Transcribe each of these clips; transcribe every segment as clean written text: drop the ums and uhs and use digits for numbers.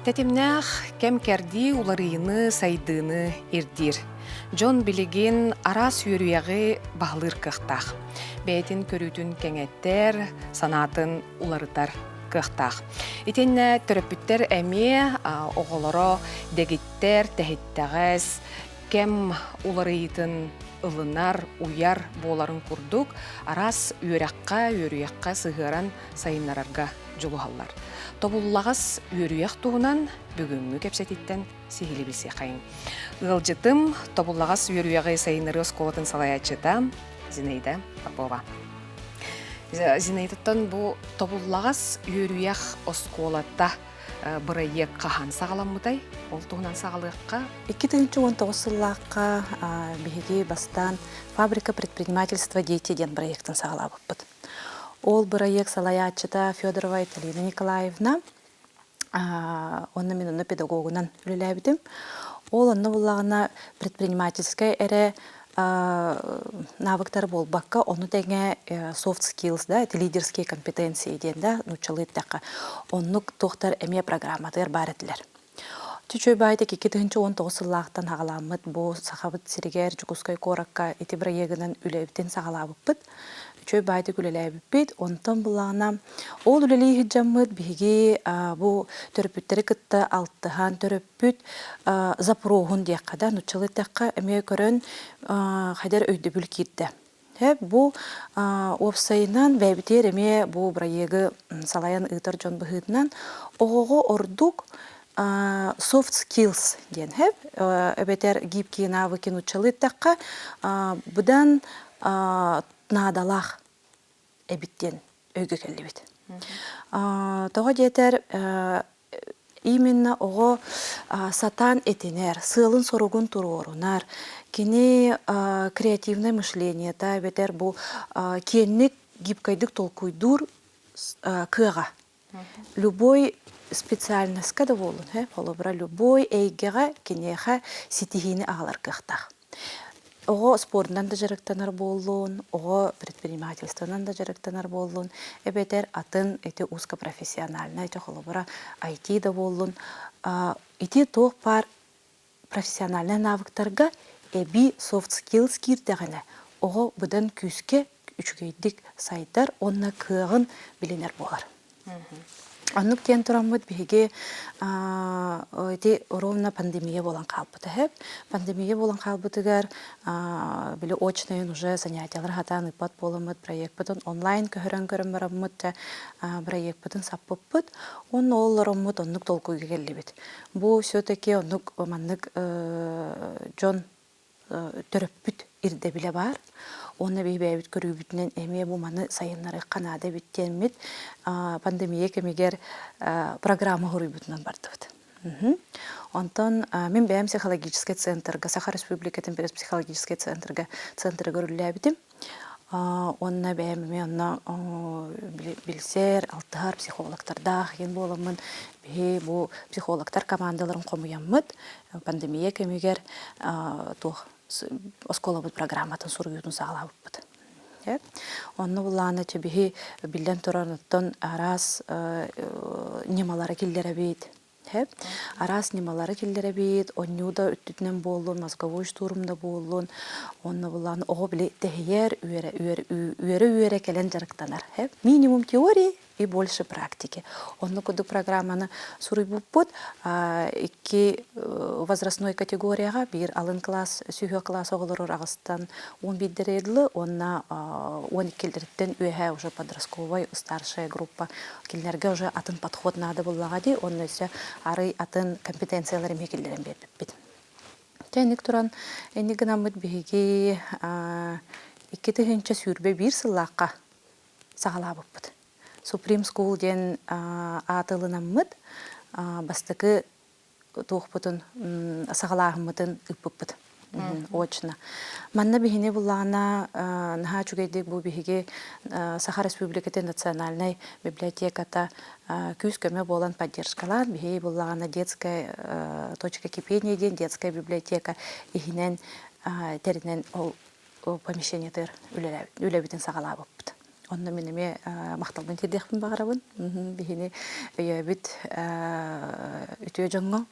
Тэтимнээх кэм-кэрдии уларыйыыны, сайдыыны ирдиир. Дьон билигин араас үөрүйэҕи баһылыыр кыахтаах. Бэйэтин көрүүтүн кэҥэтэр, санаатын уларытар кыахтаах. Итиннэ төрөппүттэр эмиэ оҕолоро дэгиттэр, тэһиттэҕэс, кэм уларыйыытын ылынар, уйар буоларын курдук араас үөрэххэ, үөрүйэххэ сыһыаран сайыннарарга дьулуһаллар. Тобуллаҕас үөрүйэх туһунан бүгүҥҥү кэпсэтииттэн сиһилии билсиэхэйиҥ. Ыалдьытым Тобуллаҕас үөрүйэҕи сайыннарыы оскуолатын салайааччыта Зинаида Попова. Зинаидаттан бу Тобуллаҕас үөрүйэх оскуолата бырайыак хаһан саҕаламмытай? Ол туһунан саҕалыахха. 2019 сыллаахха биһиги бастаан «Фабрика предпринимательства дети» диэн бырайыактан саҕалаабыппыт. Ол бырайыак салайааччыта Федорова Айталина Николаевна, уонна мин онно педагогунан үлэлээбитим. Ол онно буллаҕына предпринимательскай эрэ навыктары буолбакка, ону тэҥэ soft skills да, это лидерские компетенции диэн да, нууччалыы эттэххэ, оннук туохтар эмиэ программатыгар баар этилэр. Чүчүөй баайдык 2019 сыллаахтан аҕаламмыт бу Сахабыт сиригэр Дьокуускай куоракка ити бырайыагынан үлэбитин саҕалаабыппыт. Үчүгэй баайдык үлэлээбиппит. Онтон буллаҕына ол үлэлии сылдьаммыт биһиги бу төрөппүттэри кытта алтыһан төрөппүт запроһун диэххэ да, нуччалыы эттэххэ эмиэ көрөн хайдар өйдөбүл киирдэ. Бу уопсайынан бэйэбитигэр эмиэ бу бырайыагы салайан ыытар дьон быһыытынан оҕоҕо ордук soft skills диэн эбэтэр гибкие навыки нууччалыы эттэххэ быдан наадалаах эбит диэн өйгө кэллибит. Тоҕо диэтэр именно оҕо сатаан этинэр, сыалын-соругун туруорунар, кини креативное мышлениета эбэтэр бу киэҥник гибкайдык толкуйдуур кыаҕа. Любой специальноска да буоллун, холобура, любой эйгэҕэ киниэхэ ситиһиини аҕалар кыахтаах. Оҕо спордунан да дьарыктанар буоллун, оҕо предпринимательствонан да дьарыктанар буоллун, эбэтэр атын ити узкопрофессиональнай, ити холобура IT да буоллун, ити туох баар профессиональнай навыктарга эбии soft skills киирдэҕинэ, оҕо быдан күүскэ үчүгэйдик сайдар уонна кыаҕын билинэр буолар. Оннук диэн тураммыт биһиги ити ровно пандемия буолан хаалбыта үһү. Пандемия буолан хаалбытыгар били очнайын уже занятиялар хатаан ыыппат буоламмыт проекпытын онлайн көһөрөн көрөн бараммыт проекпытын саппыппыт. Уонна ол олороммут оннук толкуйга кэллибит. Бу все-таки оннук маннык дьон төрөппүт ирдэбилэ баар. Уонна биһи бэйэбит көрүүбүтүнэн эмиэ бу маны сайыннарыахха наада эбит диэммит пандемия кэмигэр программа хоруйбутунан бардыбыт. Онтон мин бэйэм психологическай центрга, Саха Республикатын психологическай центрга центрыгар үлэлээбитим. Уонна бэйэм эмиэ онно билсэр, алтыһар психологтардаах иһин буоламмын биһи бу психологтар командаларын хомуйаммыт пандемия кэмигэр туох оскуолабыт программатын суруйуутун саҕалаабыппыт. Онно буллаҕына биһи биллэн турар оттон араас ньымалары киллэрэбит. Араас ньымалары киллэрэбит, онньуу да өттүтүнэн буоллун, мозговой штурм да буоллун, онно буллаҕына оҕо били тэһийэр, үөрэ-үөрэ кэлэн дьарыктанар. Минимум теории и больше практики. Онно курдук программаны суруйбуппут. Икки возрастной категорияҕа биир алын класс, сүһүөх класс оҕолорор аҕыстан 11 дылы, уонна 12-лэриттэн үөһэ уже подростковай старшая группа кинилэргэ уже атын подход наада буллаҕа дии, уонна өссө арый атын компетенциялар эмиэ киллэрэн биэрбиппит. Тэнник туран, инник гынаммыт биһиги 2021 сыллаахха саҕалаабыппыт. Supreme School диэн ааты ылынаммыт бастакы туохпутун саҕалааһыммытын ыыппыппыт очно. Манна биһини буллаҕына наһаа үчүгэйдик бу биһиги Саха Республикатын национальнай библиотеката күүс-көмө буолан поддержкалаан биһиги буллаҕына детская точка кипения диэн детская библиотека иһинэн тэринэн ол помещениетыгар үлэбитин саҕалаабыппыт. Онно мин эмиэ махталбын тиэрдиэхпин баҕарабын. Биһини өйөөбүт үтүө дьоҥҥо.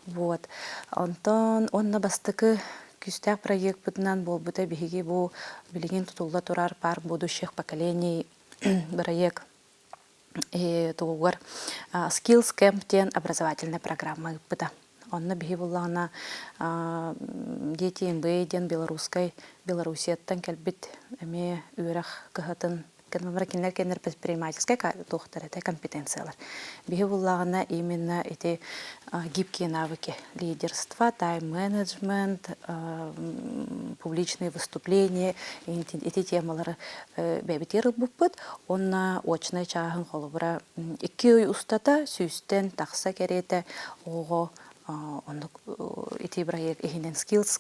Вот. Онтон уонна бастакы күүстээх проекпытынан буолбута биһиги бу билигин тутулла турар парк будущих поколений бырайыак тугугар Skills Camp диэн образовательная программа ыыппыта. Онно биһи буллаҕына Дети МБ диэн белорусскай Белоруссияттан кэлбит эмиэ үөрэх кыһатын кинилэр кинилэр предпринимательскай туохтар этэ компетенциялар. Биһи буллаҕына именно ити гибкие навыки лидерство, тайм-менеджмент, публичные выступления ити темалары бэйэбитигэр ылбыппыт уонна очнай чааһын холобура 2 ый устата сүүстэн тахса кэриэтэ оҕоҕо оннук ити бырайыак иһинэн skills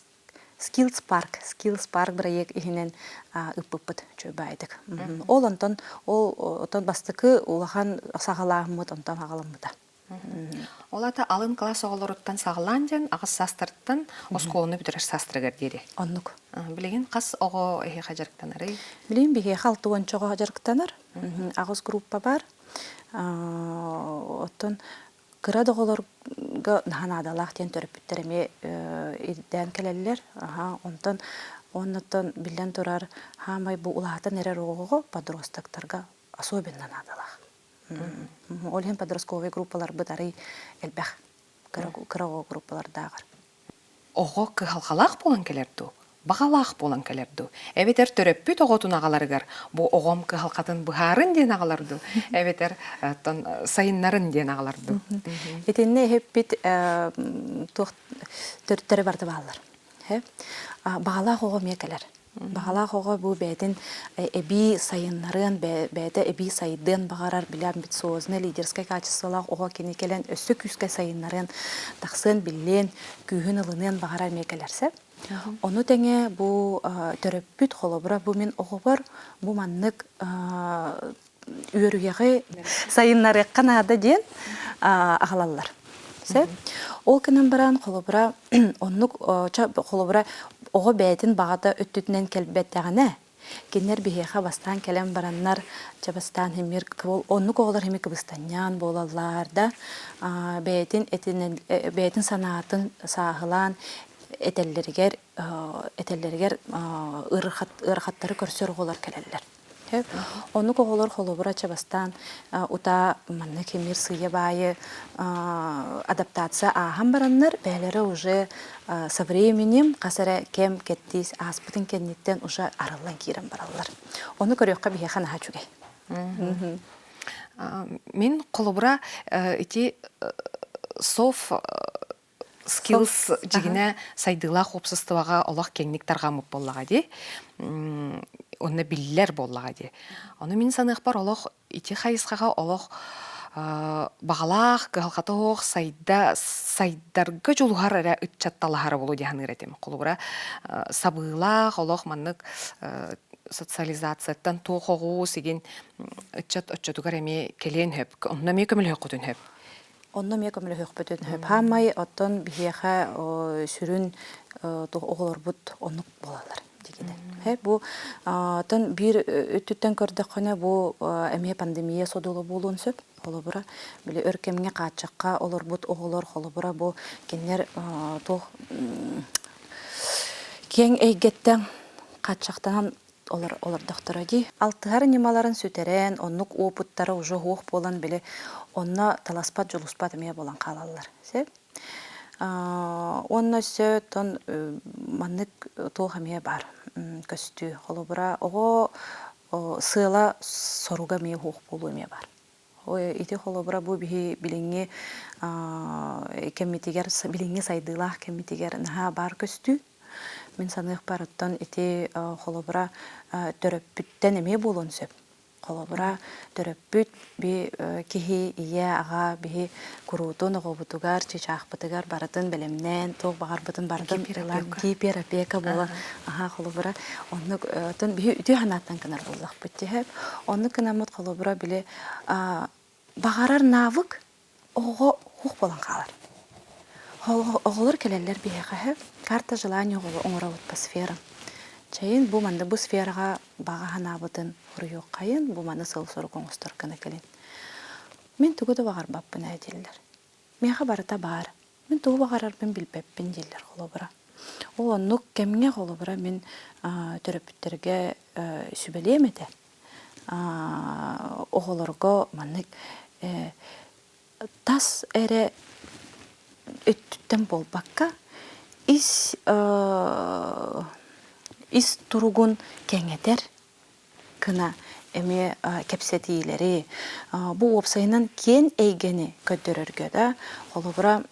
Skills Park Skills Park бырайыак иһинэн ыыппыппыт үчүгэй Ол онтон ол отон бастакы улахан саҕалааһыммыт онтон аҕаламмыта. Ол аата алын кылаас оҕолоруттан саҕалаан диэн аҕыс саастарыттан оскуоланы бүтэрэр саастарыгар диэри. Оннук. Билигин хас оҕо эһиэхэ дьарыктанарый? Билигин биһиэхэ 60 оҕо дьарыктанар. Аҕыс группа бар. Оттон кыра да оҕолорго наһаа наадалаах диэн төрөппүттэр эмиэ ирдээн кэлэллэр. Онтон оннуттан биллэн турар, хаамай бу улаатан эрэр оҕоҕо подростоктарга особенно наадалаах. Ол иһин подростковай группаларбыт арый элбэх кыра оҕо группалардааҕар. Оҕо кыһалҕалаах буолан кэлэр дуу, баҕалаах буолан кэлэр дуу, эбэтэр төрөппүт оҕотун аҕаларыгар бу оҕом кыһалҕатын быһаарын диэн аҕалар дуу, эбэтэр оттон сайыннарын диэн аҕалар дуу. Итиннэ иһиппит туох төрүттэрэ барыта бааллар. Баҕалаах оҕо эмиэ кэлэр. Баҕалаах оҕо бу бэйэтин эбии сайыннарыан, бэйэтэ эбии сайдыан баҕарар, били амбициозный лидерскэй качестволаах оҕо кини кэлэн өссө күүскэ сайыннарыан, тахсыан, биллиэн, күүһүн ылыныан баҕарар эмиэ кэлэр сөп. Ону тэҥэ бу төрөппүт холобура бу мин оҕобор бу маннык үөрүйэҕи сайыннарыахха наада диэн аҕалаллар. Сөп. Ол гынан баран холобура оннук холобура оҕо бэйэтин баҕата өттүтүнэн кэлбэтэҕинэ кинилэр биһиэхэ бастаан кэлэн бараннар чэ бастаан химир оннук оҕолор хими кыбыстанньаан буолаллар да бэйэтин этинэн бэйэтин санаатын сааһылаан этэллэригэр этэллэригэр ыарахаттары көрсөр оҕолор кэлэллэр. Оннук оҕолор холобура чабастаан утаа манна кимир сыыйа баайы адаптация ааһан бараннар бэйэлэрэ уже со временем хас эрэ кэм кэттиис ааспытын кэнниттэн уже арыллан киирэн бараллар. Ону көрүөххэ биһиэхэ наһаа үчүгэй. Мин холобура ити сов Skills дьигинэ сайдыылаах уопсастыбаҕа олох киэҥник тарҕаммыт буоллаҕа дии. Онно биллэр буоллаҕа дии. Ону мин саныахпар олох ити хайысхаҕа олох баҕалаах, кыһалҕата суох сайда сайдарга дьулуһар эрэ ыччат талаһара буолуо дии саныыр этим. Холобура, сабыылаах олох маннык социализацияттан туох оҕус игин ыччат оччотугар эмиэ кэлиэн сөп. Онно эмиэ көмөлөһүөххүтүн сөп. Онно эмиэ көмөлөһүөхпүтүн сөп. Хаамай оттон биһиэхэ сүрүн оҕолорбут оннук буолаллар дигини. Бу оттон биир өттүттэн көрдөххүнэ бу эмиэ пандемия содула буолуон сөп. Холобура, били өр кэмҥэ хааччахха олорбут оҕолор холобура бу кинилэр туох киэҥ эйгэттэн хааччахтанан олордохторо дии. Алтыһар ньымаларын сүтэрэн, оннук уопуттара уже суох буолан, били, онно таласпат, дьулуспат эмиэ буолан хаалаллар. Сөп? Уонна өссө оттон маннык туох эмиэ баар көстүү. Холобура, оҕо сыала соруга эмиэ суох буолуу эмиэ баар. Ити холобура бу биһи билиҥҥи кэммитигэр, билиҥҥи сайдыылаах кэммитигэр наһаа баар көстүү. Мин саныахпар, оттон ити холобура төрөппүттэн эмиэ буолуон сөп. Холобура, төрөппүт би киһи, ийэ, аҕа биһи куруутун оҕобутугар, чычаахпытыгар барытын бэлэмнээн, туох баҕарбытын барытын ылан гиперопека буолан, аһаа холобура, оннук оттон биһи үтүө санааттан гынар буоллахпыт дии. Оннук гынаммыт холобура били баҕарар навык оҕоҕо хух буолан хаалар. Оҕолор кэлэллэр биһиэхэ карта желаний оҥоробут по сферам. Чэйин бу манна бу сфераҕа баҕа санаабытын хоруйуоххайын, бу маны сыл-сорук оҥостор гына кэлин. Мин тугу да баҕарбаппын ээ дииллэр. Миэхэ барыта баар. Мин тугу баҕарарбын билбэппин дииллэр холобура. Ол оннук кэмҥэ холобура мин төрөппүттэргэ сүбэлиэм этэ. Оҕолорго маннык тас эрэ өттүттэн буолбакка, ис ис туругун кэҥэтэр гына эмиэ кэпсэтиилэри, бу уопсайынан киэн эйгэни көрдөрөргө да, холобура,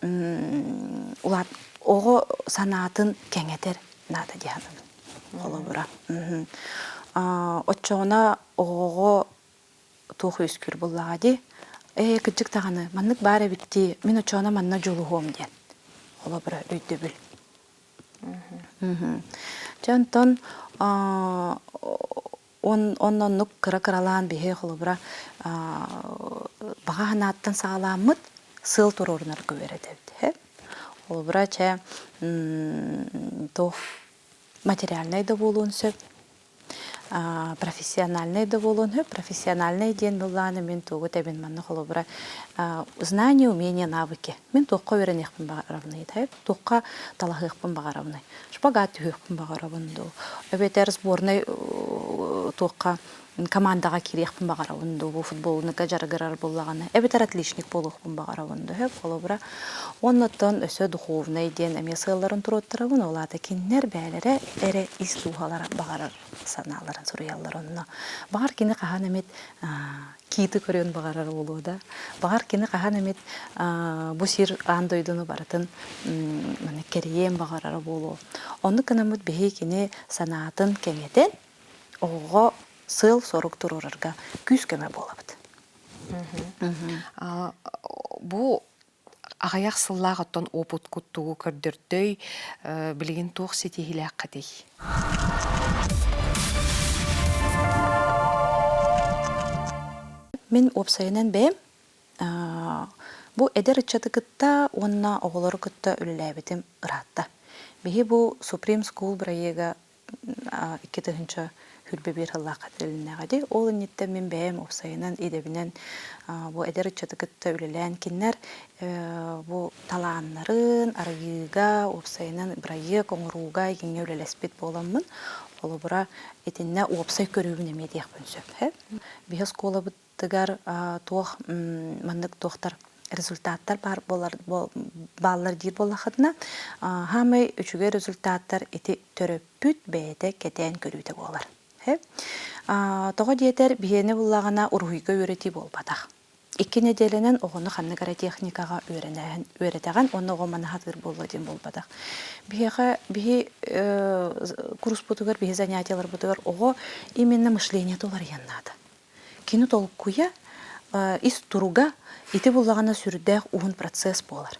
улаат оҕо санаатын кэҥэтэр наада дии саныыбын. Холобура. Оччоҕуна оҕоҕо туох үөскүүр буоллаҕа дии. Ээ, кырдьык даҕаны, маннык баар эбит дии, мин оччоҕуна манна дьулуһуом диэн. Холобура, өйдөбүл. Дьэ, онтон оннук кыра-кыралаан биһи холобура баҕа санааттан саҕалааммыт сыал туруорунарга үөрэтэбит. Холобура, чэ, туох материальнай да буолуон сөп, профессиональнай да буолуон сөп. Профессиональнай диэн былааны мин тугу этэбин манна холобура знание, умение, навыки. Мин туохха үөрэниэхпин баҕарабыный, туохха талаһыахпын баҕарабыный. Шпагат түһүөхпүн баҕарабын дуу, эбэтэр сборнай туохха командаҕа киириэхпин баҕарабын дуу, бу футболунака дьарыгырар буоллаҕына, эбэтэр отличник буолуохпун баҕарабын дуу, сөп холобура. Оннуттан өссө духовнай диэн эмиэ сыалларын туруоттарабын, ол аата кинилэр бэйэлэрэ эрэ ис дууһалара баҕарар санааларын суруйаллар онно. Баҕар кини хаһан эмит киты көрүөн баҕарар буолуо да, баҕар кини хаһан эмит бу сир аан дойдуну барытын маны кэрийиэн баҕарара буолуо. Оннук гынаммыт биһи кини санаатын кэҥэтэн, оҕоҕо сыал-сорук туруорарга күүс-көмө буолабыт. Бу аҕыйах сыллаах оттон опыткут тугу көрдөрдөй, билигин туох ситиһиилээххитий? Мин уопсайынан бэйэм бу эдэр ыччаты кытта уонна оҕолору кытта үлэлээбитим ыраатта. Биһи бу Supreme School бырайыага 2021 сыллаахха тэрилиннэҕэ дии. Ол инниттэн мин бэйэм уопсайынан идэбинэн бу эдэр ыччаты кытта үлэлээн кинилэр бу талааннарын арыйыыга, уопсайынан бырайыак оҥорууга игиҥҥэ үлэлэспит буоламмын, холобура, итиннэ уопсай көрүүбүн эмиэ диэхпин сөп. Биһи оскуолабыт тыгар туох маннык туохтар результаттар баар буолар бааллар диир буоллаххытына хаамай үчүгэй результаттар ити төрөппүт бэйэтэ кэтээн көрүүтэ буолар. Тоҕо диэтэр биһиэни буллаҕына уруһуйга үөрэтии буолбатах. Икки нэдиэлэнэн оҕону ханнык эрэ техникаҕа үөрэнээһин үөрэтэҕин уонна оҕо маны сатыыр буолла диэн буолбатах. Биһиэхэ биһи курспутугар биһи занятиеларбытыгар оҕо именно мышлениета уларыйан наада. Кини толкуйа, ис туруга ити буллаҕына сүрдээх уһун процесс буолар.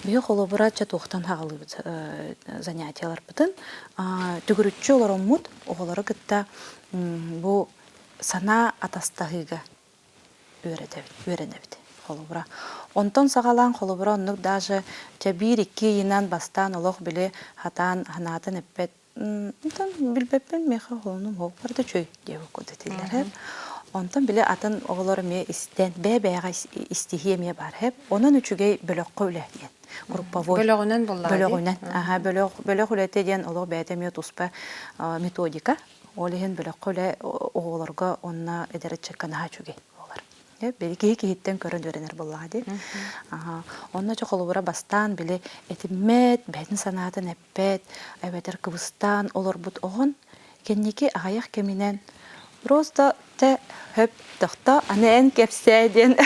Биһи холобура чэ туохтан хаҕалыыбыт занятиеларбытын төгүрүччү олороммут оҕолору кытта бу санаа атастаһыыга үөрэтэбит, үөрэнэбит холобура. Онтон саҕалаан холобура оннук даже чэ биир-икки ыйынан бастаан олох били хатаан санаатын эппэт Онтон билбэппин миэхэ оҕолонум оһох барыта үчүгэй диэбит курдук этиллэр һэп. Онтон били атын оҕолор эмиэ истэн, бэйэ-бэйэҕэ истиһии эмиэ баар һэп. Онон үчүгэй бөлөххө үлэ диэн. Групповой. Бөлөҕүнэн буоллаҕа дии. Бөлөҕүнэн. Аха, бөлөх, бөлөх үлэтэ диэн олох бэйэтэ эмиэ туспа методика. Ол иһин бөлөххө үлэ оҕолорго уонна эдэр ыччакка наһаа үчүгэй буолар. Били киһи киһиттэн көрөн үөрэнэр буоллаҕа дии. Аха. Онно чэ холобура бастаан били этиммэт, бэйэтин санаатын эппэт, эбэтэр кыбыстаан олорбут оҕон кэнники аҕыйах кэминэн просто тэ хөп тохто аны эн кэпсээ диэн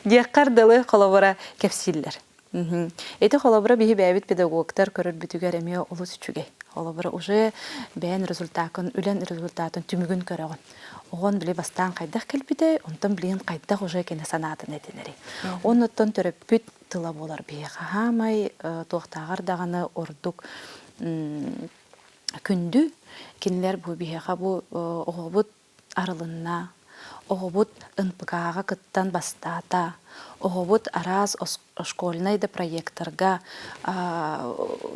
диэххэр дылы холобура кэпсииллэр. Ити холобура биһи бэйэбит педагогтар көрөрбүтүгэр эмиэ олус үчүгэй. Холобура уже бэйэн результакын, үлэн результатын түмүгүн көрөҕүн. Оҕон били бастаан хайдах кэлбитэй, онтон билигин хайдах уже кини санаатын этинэрий. Оннуттан төрөппүт тыла буолар биһиэхэ хаамай туохтааҕар даҕаны ордук күндү. Кинилэр бу биһиэхэ бу оҕобут арылынна. Оҕобут НПК-ҕа кыттан бастаата. Оҕобут араас школьнай да проектарга,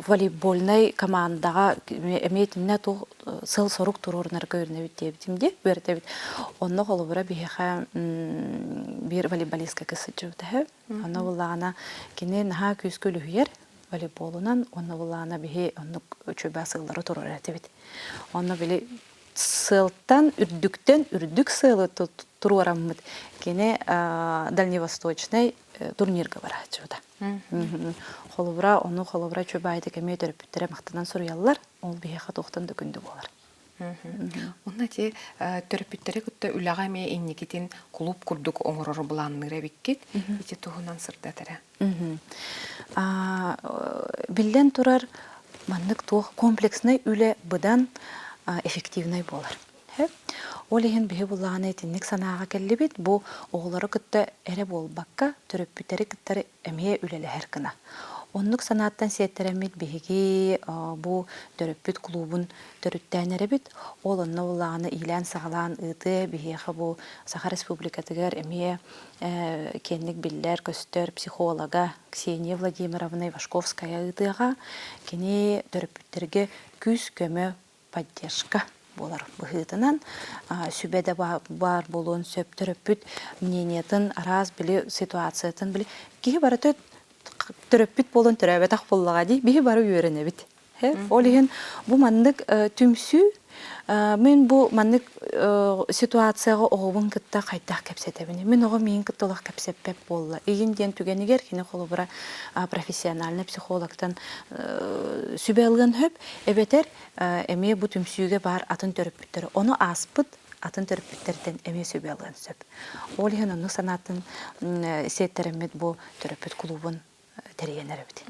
волейбольнай командаҕа эмиэ итиннэ туох сыал-сорук туруорунарга үөрэнэбит диэбитим дии, үөрэтэбит. Онно холобура биһиэхэ биир волейболистка кыз сылдьыбыта үһү. Онно буллаҕына кини наһаа күүскэ үлүһүйэр волейболунан, онно буллаҕына биһи оннук үчүгэй сыаллары туруорар этибит. Онно били сыалтан үрдүктэн үрдүк сыалы туруораммыт кини дальневосточнай турнирга барааччыбыта. Холобура, ону холобура үчүгэй эмиэ төрөппүттэрэ махтанан суруйаллар, ол биһиэхэ туохтан да күндү буолар. Уонна ити төрөппүттэри кытта үлэҕэ эмиэ инникитин кулууп курдук оҥорору былаанныыр эбиккит. Ити туһунан сырдат эрэ. Биллэн турар, маннык туох комплекснай үлэ быдан эффективнай буолар. Ол иһин биһи буллаҕына итинник санааҕа кэллибит. Бу оҕолору кытта эрэ буолбакка, төрөппүттэри кытта эмиэ үлэлэһэр гына. Оннук санааттан сиэттэрэммит биһиги бу төрөппүт клубун төрүттээн эрэбит. Ол онно буллаҕына иилээн-саҕалаан ыытыа биһиэхэ бу Саха Республикатыгар эмиэ киэҥник биллэр-көстөр психолога Ксения Владимировна Ивашковская ыытыаҕа. Кини төрөппүттэргэ күүс-көмө, поддержка буолар быһыытынан сүбэ да баар буолуон сөп төрөппүт мнениетын араас били ситуациятын били киһи барыта төрөппүт буолан төрөөбөтөх буоллаҕа дии биһи бары үөрэнэбит Ол иһин бу маннык түмсүү мин бу маннык ситуацияҕа оҕобун кытта хайдах кэпсэтэбин? Мин оҕом миигин кытта олох кэпсэппэт буолла. Игин диэн түгэнигэр кини холобура профессиональный психологтан сүбэ ылыан сөп, эбэтэр эмиэ бу түмсүүгэ баар атын төрөппүттэр ону ааспыт атын төрөппүттэртэн эмиэ сүбэ ылыан сөп. Ол иһин оннук санаатын сиэттэрэммит бу төрөппүт клубун тэрийэн эрэбит.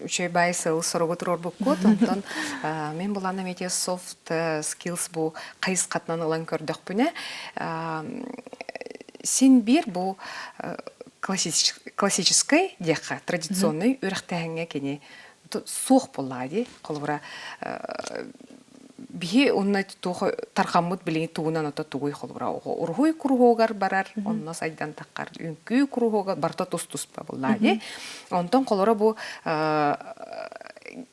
Үчүгэй баай сыалы-соругу туруорбуккут. Онтон мин булан эмиэ soft skills бу хайысхатынан ылан көрдөхпүнэ, син биир бу классическай диэххэ, традиционный үөрэхтээһиҥҥэ кини суох буоллаҕа дии. Холобура, биһи онно туох тарҕаммыт билиҥи тугунан ото тугуй холобура оҕо уруһуй куруһуогар барар онно сайдан таххар үҥкүү куруһуога барыта тус-туспа буоллаа дии онтон холоро бу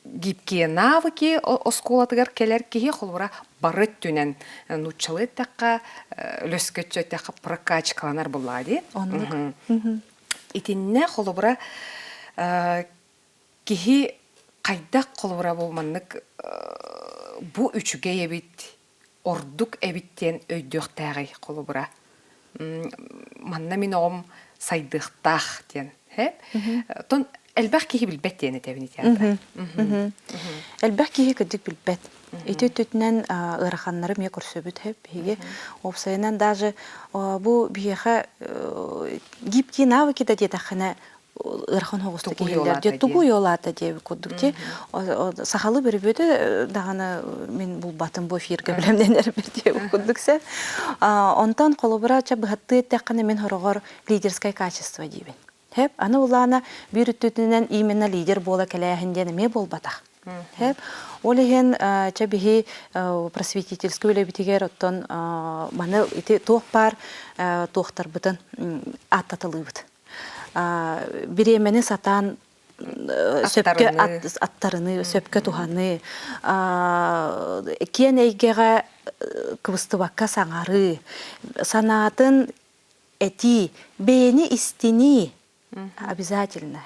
гибкие навыки оскуолатыгар кэлэр киһи холобура бары өттүнэн нууччалыы эттэххэ лөскөччү эттэххэ прокачкаланар буоллаа дии оннук итиннэ холобура Киһи хайдах холобура бу маннык бу үчүгэй эбит, ордук эбит диэн өйдүөхтээҕий холобура? Манна мин оҕом сайдыахтаах диэн. Оттон элбэх киһи билбэт диэн этэбин ити аата. Элбэх киһи кырдьык билбэт. Ити өттүтүнэн ыараханнары эмиэ көрсөбүт биһиги. Уопсайынан даже бу биһиэхэ гибкие навыки да диэтэххинэ ыарахан соҕустук иһиллэр дьэ тугу уйулаата диэбит курдук ти сахалыы бөрүбүөтэ даҕаны мин булбатым бу эфиргэ билэмнэнэрбэр диэбит курдук сэ онтон холобура ча быһаттыы эттэххинэ мин хороҕор лидерское качество диибин Хэп аны улаана биир өттүтүнэн именно лидер буола кэлээһин диэн эмиэ буолбатах Хэп ол иһин чэ биһи просветительскай үлэбитигэр оттон маны ити туох баар туохтарбытын ааттаталыыбыт бириэмэни сатаан сөпкө аттарыныы, сөпкө туһаныы, киэн эйгэҕэ кыбыстыбакка саҥарыы, санаатын этии, бэйэни истинии обязательно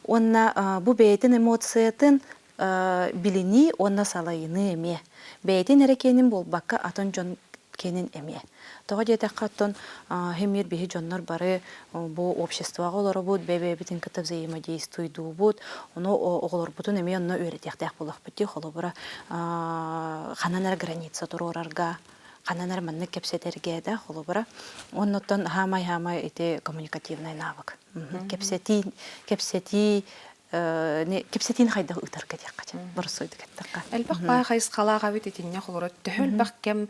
уонна бу бэйэтин эмоциятын билинии уонна салайыныы эмиэ бэйэтин эрэ киэнин буолбакка атын дьон киэнин эмиэ. Тоҕо диэтэххэ, оттон химир биһи дьоннор бары бу обществоҕа олоробут, бэйэ-бэйэбитин кытта взаимодействуйдуубут, ону оҕолорбутун эмиэ онно үөрэтиэхтээх буолуохпут дии. Холобура, ханан эрэ граница туруорарга, ханан эрэ маннык кэпсэтэргэ да, холобура. Оннуттан хаамай-хаамай ити коммуникативный навык. Кэпсэтии, кэпсэтии кэпсэтиини хайдах ыытарга диэххэ боростуойдук эттэххэ. Элбэх баай хайысхалаах эбит итиннэ холоро төһө элбэх кэм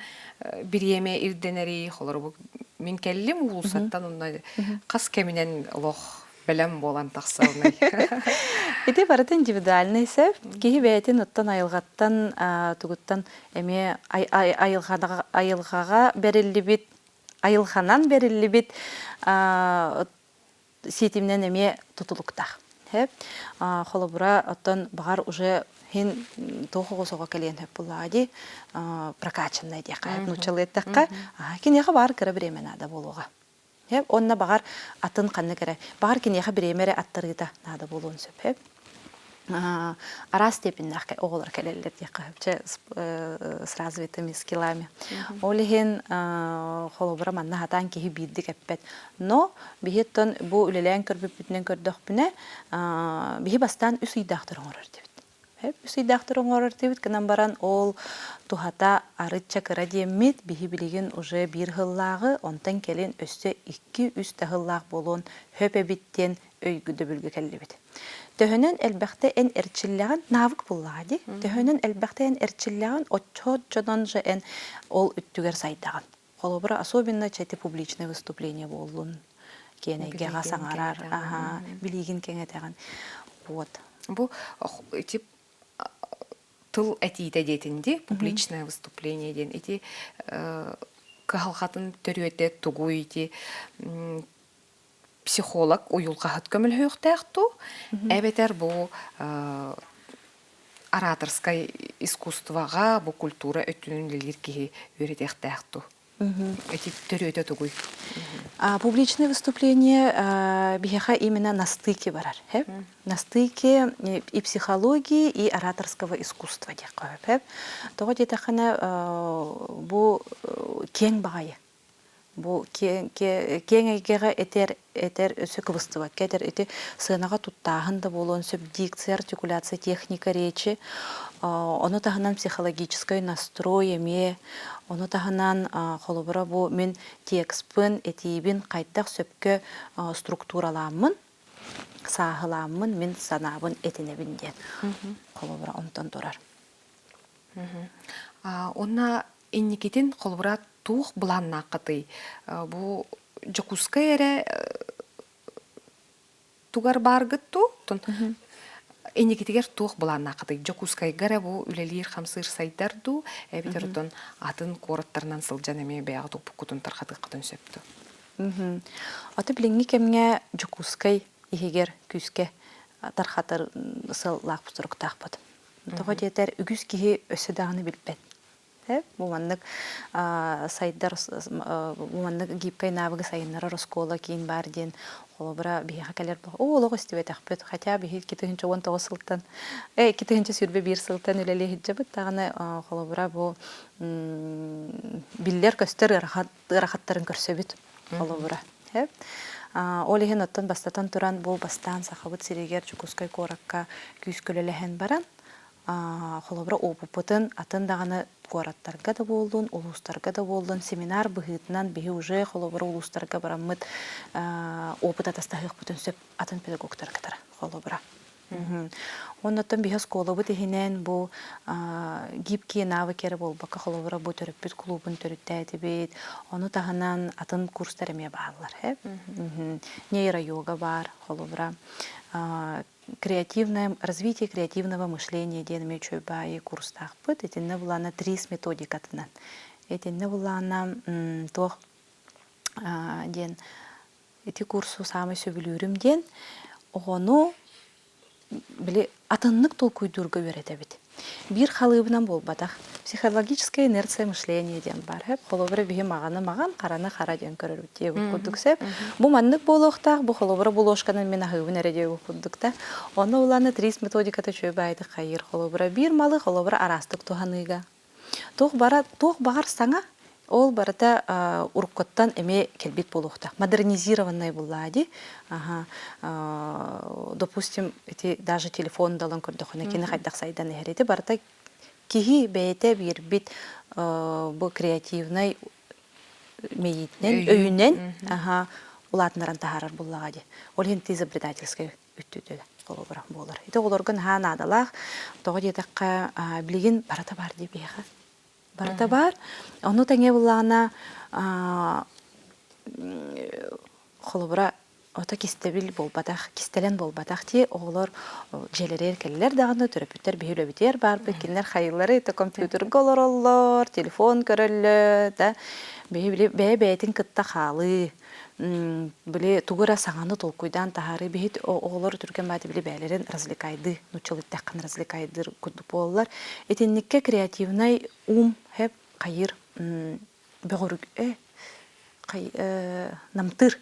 бириэмэ ирдэнэрий холоро бу мин кэллим уулуссаттан онно хас кэминэн олох. бэлэм буолан тахсабыный? Ити барыта индивидуальный сөп. Киһи бэйэтин оттон айылҕаттан тугуттан эмиэ айылҕаҕа бэриллибит айылҕанан бэриллибит сиэтиминэн эмиэ тутулуктаах. Холобура, оттон баҕар уже хин туох оҕо кэлиэн сөп буоллаҕа дии прокачанная диэххэ нууччалыы эттэххэ киниэхэ баар кыра бириэмэ наада буолуоҕа. Онно баҕар атын ханнык эрэ баҕар киниэхэ бириэмэ эрэ аттарыыта наада буолуон сөп. Араас степеннээх оҕолор кэлэллэр диэххэ сөп с развитыми скиллами. Ол иһин холобура манна хатаан киһи биирдик эппэт. Но биһиттэн бу үлэлээн көрбүппүтүнэн көрдөхпүнэ, биһи бастаан үс ыйдаахтар оҥорор диэбит. Үс ыйдаахтар оҥорор диэбит гынан баран ол туһата арычча кыра диэммит биһи билигин уже биир сыллааҕы, онтон кэлин өссө икки-үс да сыллаах буолуон сөп эбит диэн өйдөбүлгэ кэллибит. Төһөнөн элбэхтэ эн эрчиллэҕин, навык буллаҕа дии. Төһөнөн элбэхтэ эн эрчиллэҕин, оччо-оччонон же эн ол өттүгэр сайдаҕын. Холобура, особенно эти публичное выступление буоллун, киэн эйгэҕэ саҥарар, аха, билиигин кэҥэтэҕин. Вот. Бу ити тыл этиитэ диэтин дии, публичное выступление диэн ити кыһалҕатын төрүөтэ тугуй ити психолог уйулҕаһыт көмөлөһүөхтээх дуу эбэтэр бу ораторскай искусствоҕа бу культура өттүнэн үлэлиир киһи үөрэтиэхтээх дуу эти төрүөтэ тугуй Публичное выступление биһиэхэ именно на стыке барар. На стыке и психологии, и ораторского искусства диэххэ сөп. Тоҕо диэтэххинэ бу киэҥ баҕайы Бу киэҥ эйгэҕэ этэр этэр өссө кыбыстыбакка этэр ити сыанаҕа туттааһын да буолуон сөп дикция, артикуляция, техника речи ону таһынан психологическай настрой эмиэ ону таһынан холобура бу мин текспын, этиибин хайдах сөпкө структуралааммын сааһылааммын мин санаабын этинэбин диэн холобура онтон турар. Уонна инникитин холобура туох былааннааххытый? Бу Дьокуускай эрэ тугар бааргыт дуу? Инникитигэр туох былааннааххытый? Дьокуускайга эрэ бу үлэлиир-хамсыыр сайдар дуу? Эбэтэр оттон атын куораттарынан сылдьан эмиэ бэйэҕит укпуккутун тарҕатыаххытын сөп дуу? Аты билиҥҥи кэмҥэ Дьокуускай иһигэр күүскэ тархатар сыаллаахпыт соруктаахпыт. Тоҕо диэтэр, үгүс киһи өссө даҕаны билбэт. Бу маннык сайдар, бу маннык гибкай навыгы сайыннарар оскуола киин баар диэн холобура биһиэхэ кэлэр оо олох истибэтэхпит хотя биһи 2019 сылтан 2021 сылтан үлэлии сылдьабыт даҕаны холобура бу биллэр-көстөр ыарахаттарын көрсөбүт холобура Ол иһин оттон бастатан туран бу бастаан Сахабыт сиригэр Дьокуускай куоракка күүскэ үлэлэһэн баран, холобура опыппытын атын даҕаны куораттарга да буоллун, улуустарга да буоллун семинар быһыытынан биһи уже холобура улуустарга бараммыт опыт атастаһыахпытын сөп атын педагогтары кытары холобура. Оннуттан биһи оскуолабыт иһинэн бу гибкие навыки эрэ буолбакка, холобура бу төрөппүт клубун төрүттээтибит. Ону таһынан атын курстар эмиэ бааллар. Нейро-йога баар, холобура. Креативное развитие креативного мышления диэн эмиэ үчүгэй баайы курстаахпыт. Итиннэ булаана ТРИС методикатынан. Итиннэ булаана туох диэн Ити курсу саамай сөбүлүүрүм диэн оҕону били атыннык толкуйдуурга үөрэтэбит. Биир халыыбынан буолбатах. Психологическая инерция мышления диэн баар. Сөп. Холобура биһи маҕаны маҕан, хараны хара диэн көрөрбүт диэбит курдук сөп. Бу маннык буолуохтаах, бу холобура бу ложканан мин аһыыбын эрэ диэбит курдук да. Ону улаана трис методиката үчүгэй баайдык хайыыр. Холобура биир малы холобура араастык туһаныыга. Туох бара, туох баҕар саҥа, ол барыта уруккуттан эмиэ кэлбит буолуохтаах. Модернизированная буллаа дии. Аха, допустим, ити даже телефон далан көрдөхүнэ кини хайдах сайдан иһэр. Ити барыта киһи бэйэтэ биэрбит бу креативнай мэйиитинэн, өйүнэн аха, улаатыннаран таһаарар буллаҕа дии. Ол иһин ты изобретательскай өттүтэ холобура буолар. Ити оҕолорго наһаа наадалаах. Тоҕо диэтэххэ, билигин барыта баар дии биһиэхэ. Барыта баар. Ону тэҥэ буллаҕына, холобура, Ото кистэбил буолбатах, кистэлэн буолбатах дии. Оҕолор дьиэлэригэр кэллэр даҕаны төрөппүттэр биһи үлэбитигэр баарбыт. Кинилэр хайыылары это компьютерга олороллор, телефон көрөллөр да. Биһи били бэйэ-бэйэтин кытта хаалыы, били тугу эрэ саҥаны толкуйдаан таһаарыы биһи оҕолор түргэн баайда били бэйэлэрин развлекайдыы, нууччалыы эттэххинэ развлекайдыыр курдук буолаллар. Итинниккэ креативнай ум хэп хайыыр бөҕөрүк э намтыыр.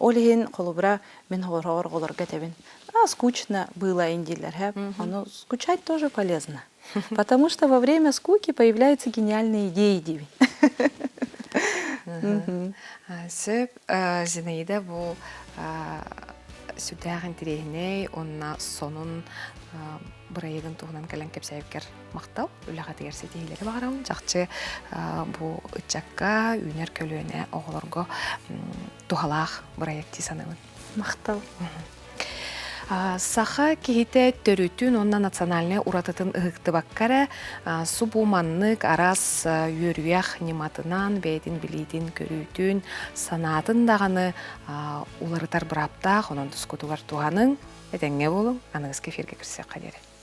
Ол иһин холобура мин оҕолорго оҕолорго этэбин а скучно было дииллэр ону скучать тоже полезно потому что во время скуки появляются гениальные идеи диибин Сөп Зинаида бу сүрдээх интириэһинэй уонна сонун бырайыагын туһунан кэлэн кэпсээбиккэр махтал үлэҕитигэр ситиһиилэри баҕарабын чахчы бу ыччакка үүнэр көлүөнэ оҕолорго туһалаах бырайыак дии саныыбын махтал Саха киһитэ төрүтүн уонна национальнай уратытын ыһыктыбакка эрэ субу маннык араас үөрүйэх ньыматынан бэйэтин билиитин, көрүүтүн, санаатын даҕаны уларытар бырааптаах, онон тускутугар туһаныҥ, этэҥҥэ буолуҥ, аныгыскы эфиргэ көрсүөххэ диэри.